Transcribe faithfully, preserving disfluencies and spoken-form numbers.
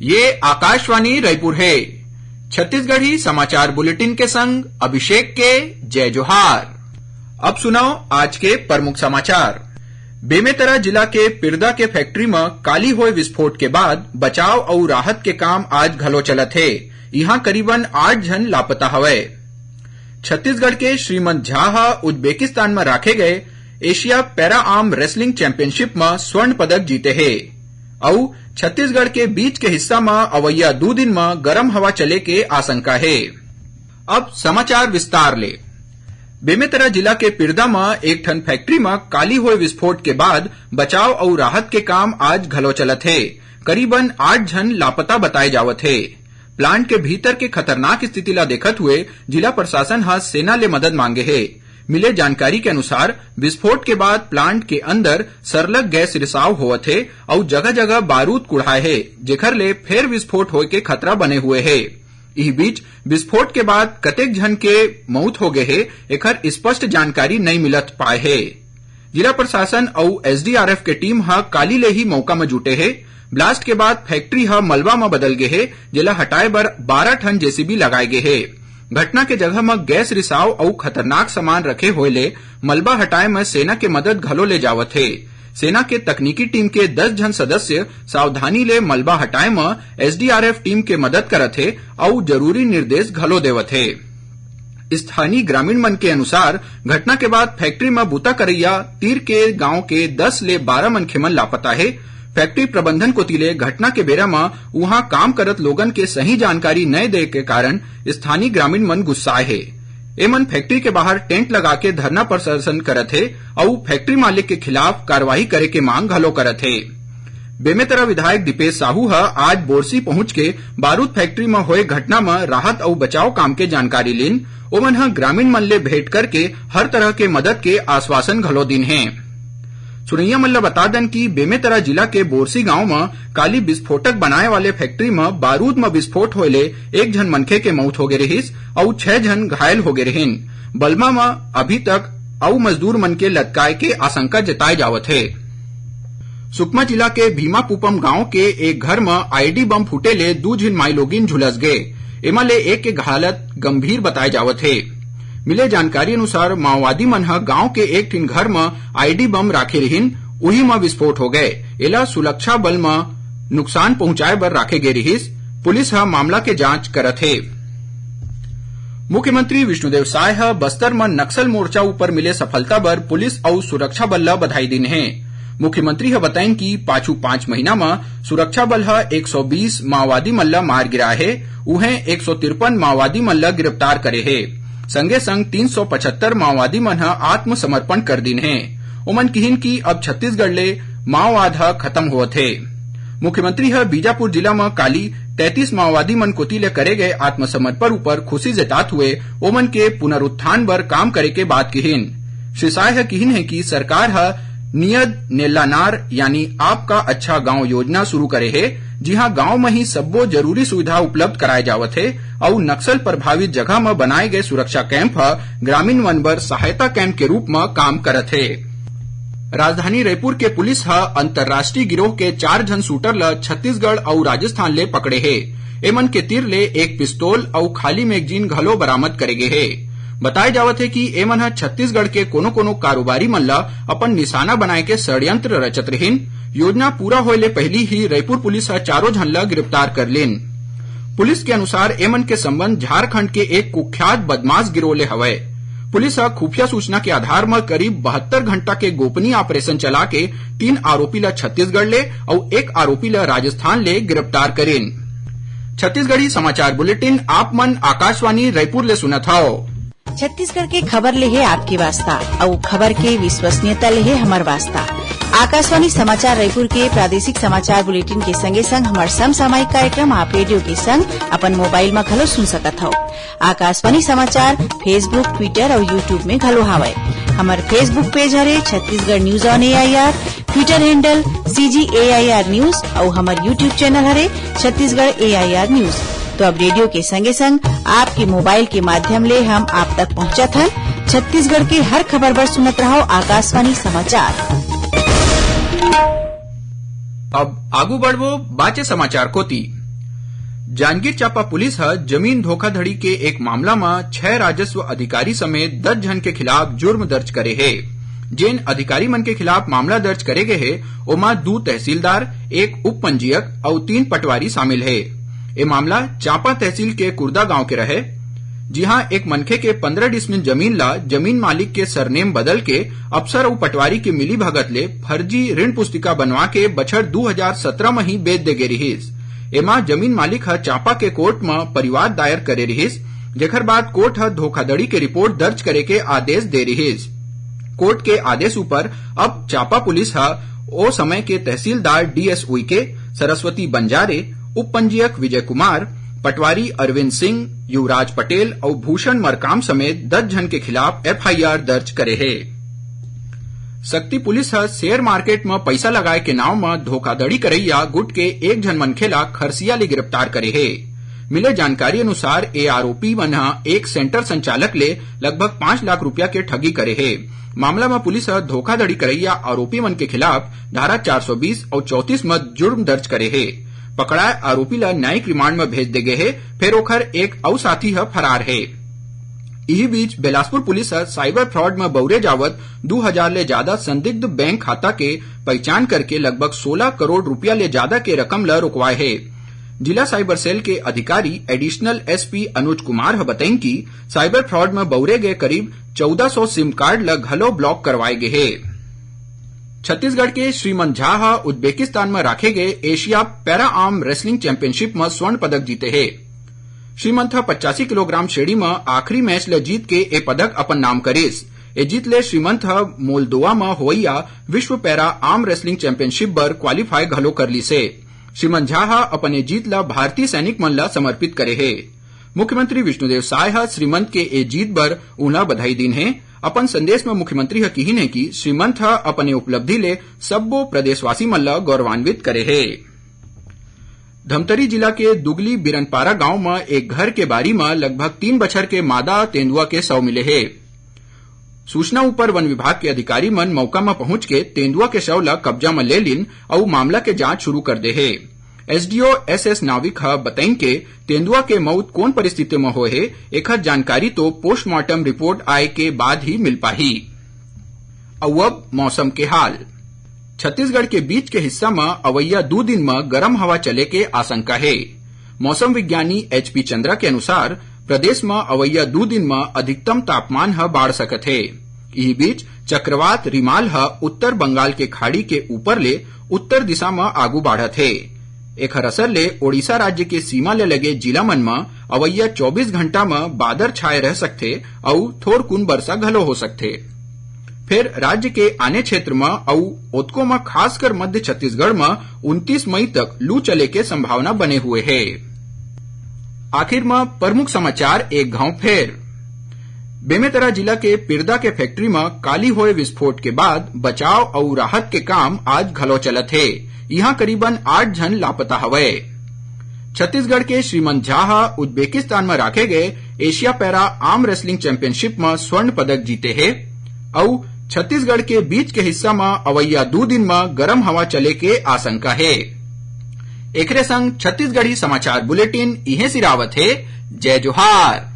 ये आकाशवाणी रायपुर हे। छत्तीसगढ़ी समाचार बुलेटिन के संग अभिषेक के जय जोहार। अब सुनव आज के प्रमुख समाचार। बेमेतरा जिला के पिरदा के फैक्ट्री म काली होय विस्फोट के बाद बचाव अउ राहत के काम आज घलो चलत हे। इहां करीबन आठ झन लापता हवय। छत्तीसगढ़ के श्रीमंत झा ह उज्बेकिस्तान म राखे गए एशिया पैरा आर्म रेसलिंग चैंपियनशिप म स्वर्ण पदक जीते हे। अउ छत्तीसगढ़ के बीच के हिस्सा म अवइया दू दिन म गरम हवा चले के आशंका हे। अब समाचार विस्तार ले। बेमेतरा जिला के पिरदा म एक ठन फैक्ट्री म काली होय विस्फोट के बाद बचाव अउ राहत के काम आज घलो चलत हे। करीबन आठ झन लापता बताए जावत हे। प्लांट के भीतर के खतरनाक स्थिति ला देखत हुए जिला प्रशासन ह सेना ले मदद मांगे हे। मिले जानकारी के अनुसार, विस्फोट के बाद प्लांट के अंदर सरलग गैस रिसाव होवत हे अउ जगह-जगह बारूद कुढ़ाए हे, जेखर ले फेर विस्फोट होए के खतरा बने हुए हे। इही बीच, विस्फोट के बाद कतेक झन के मौत हो गए हे, एखर स्पष्ट जानकारी नइ मिलत पाए हे। जिला प्रशासन अउ एसडीआरएफ के टीम ह काली ले ही मौका म जुटे हे। ब्लास्ट के बाद फैक्ट्री ह मलबा म बदल गे हे, जेला हटाए बर बारह ठन जेसीबी लगाए गे हे। घटना के जगह म गैस रिसाव अउ खतरनाक सामान रखे होए ले मलबा हटाए म सेना के मदद घलो ले जावत हे। सेना के तकनीकी टीम के दस झन सदस्य सावधानी ले मलबा हटाए म एसडीआरएफ टीम के मदद करत हे अउ जरूरी निर्देश घलो देवत हे। स्थानीय ग्रामीण मन के अनुसार, घटना के बाद फैक्ट्री म बूता करइया तीर के गांव के दस ले बारह मनखे मन लापता हे। फैक्ट्री प्रबंधन कोति ले घटना के बेरा म उहां काम करत लोगन के सही जानकारी नइ दे के कारण स्थानीय ग्रामीण मन गुस्साए हे। एमन फैक्ट्री के बाहर टेंट लगा के धरना प्रदर्शन करत हे अउ फैक्ट्री मालिक के खिलाफ कार्रवाई करे के मांग घलो करत हे। बेमेतरा विधायक दीपेश साहू ह आज बोरसी पहुंच के बारूद फैक्ट्री म होए घटना म राहत अउ बचाव काम के जानकारी लीन। ओमन ह ग्रामीण मन ले भेंट करके हर तरह के मदद के आश्वासन घलो दीन हे। सुनइया मन ल बता दन कि बेमेतरा जिला के बोरसी गांव म काली विस्फोटक बनाए वाले फैक्ट्री म बारूद म विस्फोट होए ले एक झन मनखे के मउत होगे रिहिस अउ छह झन घायल होगे रिहिन। बलमा म अभी तक अउ मजदूर मन के लटकाए के आशंका जताए जावत हे। सुकमा जिला के भीमापुपम गांव के एक घर म आईडी बम फूटे ले दू झिन माईलोगिन झुलस गे। एमा ले एक के हालत गंभीर बताए जावत हे। मिले जानकारी अनुसार, माओवादी मन ह गांव के एक ठिन घर म आईडी बम राखे रिहिन, उही म विस्फोट हो गए। एला सुरक्षा बल म नुकसान पहुंचाए बर राखे गे रिहिस। पुलिस ह मामला के जांच करत हे। मुख्यमंत्री विष्णुदेव साय ह बस्तर म नक्सल मोर्चा ऊपर मिले सफलता बर पुलिस अउ सुरक्षा बल ल बधाई दीन हे। मुख्यमंत्री ह बताइन कि पाछू पांच महीना म सुरक्षा बल ह एक सौ बीस माओवादी मन ल मार गिराए हे, उहें एक सौ तिरपन माओवादी मन ल गिरफ्तार करे हे। संगे संग तीन सौ पचहत्तर माओवादी मन ह आत्मसमर्पण कर दीन हे। ओमन किहिन कि अब छत्तीसगढ़ ले माओवाद ह खत्म होवत हे। मुख्यमंत्री ह बीजापुर जिला म काली तैंतीस माओवादी मन कोति ले करे गए आत्मसमर्पण ऊपर खुशी जतात हुए ओमन के पुनरुत्थान बर काम करे के बात किहिन। श्री साय ह किहिन हे कि सरकार ह नियद नेल्लानार यानी आपका अच्छा गांव योजना शुरू करे हे, जिहां गांव म ही सब्बो जरूरी सुविधा उपलब्ध कराए जावत हे अउ नक्सल प्रभावित जगह म बनाए गए सुरक्षा कैंप ह ग्रामीण मन बर सहायता कैंप के रूप म काम करत हे। राजधानी रायपुर के पुलिस ह अंतर्राष्ट्रीय गिरोह के चार झन शूटर ल छत्तीसगढ़ अउ राजस्थान ले पकड़े हे। एमन के तीर ले एक पिस्तौल अउ खाली मैगजीन घलो बरामद करे गे हे। बताए जावत हे कि एमन ह छत्तीसगढ़ के कोनो-कोनो कारोबारी मन ल अपन निशाना बनाए के षड्यंत्र रचत रिहिन। योजना पूरा होए ले पहिली ही रायपुर पुलिस ह चारों झन ल गिरफ्तार कर लीन। पुलिस के अनुसार, एमन के संबंध झारखंड के एक कुख्यात बदमाश गिरोह ले हवय। पुलिस ह खुफिया सूचना के आधार म करीब बहत्तर घंटा के गोपनीय ऑपरेशन चला के तीन आरोपी ल छत्तीसगढ़ ले अउ एक आरोपी ल राजस्थान ले गिरफ्तार करीन। छत्तीसगढ़ी समाचार बुलेटिन आप मन आकाशवाणी रायपुर ले सुनत हव। छत्तीसगढ़ के खबर ले हे आपके वास्ता, अउ खबर के विश्वसनीयता ले हे हमर वास्ता। आकाशवाणी समाचार रायपुर के प्रादेशिक समाचार बुलेटिन के संगे संग हमर समसामयिक कार्यक्रम आप रेडियो के संग अपन मोबाइल म घलो सुन सकत हव। आकाशवाणी समाचार Facebook, Twitter अउ YouTube में घलो हावय। हमर Facebook पेज हरे Chhattisgarh news on AIR, Twitter handle CG AIR news अउ हमर YouTube चैनल हरे छत्तीसगढ़ एआईआर न्यूज। तो अब रेडियो के संगे संग आपके मोबाइल के माध्यम ले हम आप तक पहुंचत हन। छत्तीसगढ़ के हर खबर बर सुनत रहव आकाशवाणी समाचार। अब आगू बढ़बो बाचे समाचार कोति। जांजगीर चांपा पुलिस ह जमीन धोखाधड़ी के एक मामला म छह राजस्व अधिकारी समेत दस झन के खिलाफ जुर्म दर्ज करे हे। जेन अधिकारी मन के खिलाफ मामला दर्ज करे गे हे, ओमा दू तहसीलदार, एक उप पंजीयक अउ तीन पटवारी शामिल हे। ए मामला चांपा तहसील के कुर्दा गांव के रहे, जिहां एक मनखे के पन्द्रह डिसमिल जमीन ला जमीन मालिक के सरनेम बदल के अफसर अउ पटवारी के मिलीभगत ले फर्जी ऋण पुस्तिका बनवा के बछर दू हजार सत्रह म ही बेच दे गे रिहिस। एमा जमीन मालिक ह चांपा के कोर्ट म परिवाद दायर करे रिहिस, जेखर बाद कोर्ट ह धोखाधड़ी के रिपोर्ट दर्ज करे के आदेश दे रिहिस। कोर्ट के आदेश ऊपर अब चांपा पुलिस ह ओ समय के तहसीलदार डीएस उइके, सरस्वती बंजारे, उप पंजीयक विजय कुमार, पटवारी अरविंद सिंह, युवराज पटेल अउ भूषण मरकाम समेत दस झन के खिलाफ एफआईआर दर्ज करे हे। सक्ती पुलिस ह शेयर मार्केट म पइसा लगाए के नांव म धोखाधड़ी करइया गुट के एक झन मनखे ला खरसिया ले गिरफ्तार करे हे। मिले जानकारी अनुसार, ए आरोपी मन ह एक सेंटर संचालक ले लगभग पाँच लाख रुपया के ठगी करे हे। मामला म पुलिस ह धोखाधड़ी करइया आरोपी मन के खिलाफ धारा चार सौ बीस अउ चौंतीस म जुर्म दर्ज करे हे। पकड़ाए आरोपी ल न्यायिक रिमांड म भेज दे गे हे, फेर ओखर एक अउ साथी ह फरार हे। इही बीच, बिलासपुर पुलिस ह साइबर फ्रॉड म बउरे जावत दू हजार ले जादा संदिग्ध बैंक खाता के पहिचान करके लगभग सोलह करोड़ रुपया ले जादा के रकम ल रोकवाए हे। जिला साइबर सेल के अधिकारी एडिशनल एसपी अनुज कुमार ह बतइन कि साइबर फ्रॉड म बउरे गए करीब चौदह सौ सिम कार्ड ल घलो ब्लॉक करवाए गे हे। छत्तीसगढ़ के श्रीमंत झा ह उज्बेकिस्तान म राखे गए एशिया पैरा आर्म रेसलिंग चैंपियनशिप म स्वर्ण पदक जीते हे। श्रीमंत ह पचासी किलोग्राम श्रेणी म आखिरी मैच ल जीत के ए पदक अपन नाम करिस। ए जीत ले श्रीमंत ह मोल्दोवा म होवइया विश्व पैरा आर्म रेसलिंग चैंपियनशिप बर क्वालीफाई घलो कर लिस हे। श्रीमंत झा ह अपन ए जीत ल भारतीय सैनिक मन ल समर्पित करे हे। मुख्यमंत्री विष्णुदेव साय ह श्रीमंत के ए जीत बर उन्हा बधाई दीन हे। अपन संदेश म मुख्यमंत्री ह किहीन हे कि श्रीमंत ह अपन ए उपलब्धि ले सब्बो प्रदेशवासी मन ल गौरवान्वित करे हे। धमतरी जिला के दुगली बिरनपारा गांव म एक घर के बारी म लगभग तीन बछर के मादा तेंदुआ के शव मिले हे। सूचना ऊपर वन विभाग के अधिकारी मन मौका म पहुंच के तेंदुआ के शव ल कब्जा म ले लिन अउ मामला के जांच शुरू कर दे हे। एसडीओ एसएस नाविक ह बतइन के तेंदुआ के मउत कोन परिस्थिति म होए हे, एखर जानकारी तो पोस्टमार्टम रिपोर्ट आए के बाद ही मिल पाही। अउ अब मौसम के हाल। छत्तीसगढ़ के बीच के हिस्सा म अवइया दू दिन म गरम हवा चले के आशंका हे। मौसम विज्ञानी एचपी चंद्रा के अनुसार, प्रदेश म अवइया दू दिन म अधिकतम तापमान ह बाढ़ सकत हे। इही बीच, चक्रवात रिमाल ह उत्तर बंगाल के खाड़ी के ऊपर ले उत्तर दिशा म आगू बाढ़त हे। एखर असर ले ओडिशा राज्य के सीमा ले लगे जिला मन म अवइया चौबीस घंटा म बादर छाए रह सकथे अउ थोरकुन बरसा घलो हो सकथे। फेर राज्य के आने क्षेत्र म अउ ओतको म, खासकर मध्य छत्तीसगढ़ म उनतीस मई तक लू चले के संभावना बने हुए हे। आखिर म प्रमुख समाचार एक घांव फेर। बेमेतरा जिला के पिरदा के फैक्ट्री म काली होए विस्फोट के बाद बचाव अउ राहत के काम आज घलो चलत हे। इहां करीबन आठ झन लापता हवय। छत्तीसगढ़ के श्रीमंत झा ह उज्बेकिस्तान म राखे गए एशिया पैरा आर्म रेसलिंग चैंपियनशिप म स्वर्ण पदक जीते हे अउ छत्तीसगढ़ के बीच के हिस्सा म अवइया दू दिन म गरम हवा चले के आशंका हे। एकरे संग छत्तीसगढ़ी समाचार बुलेटिन इहें सिरावत हे। जय जोहार।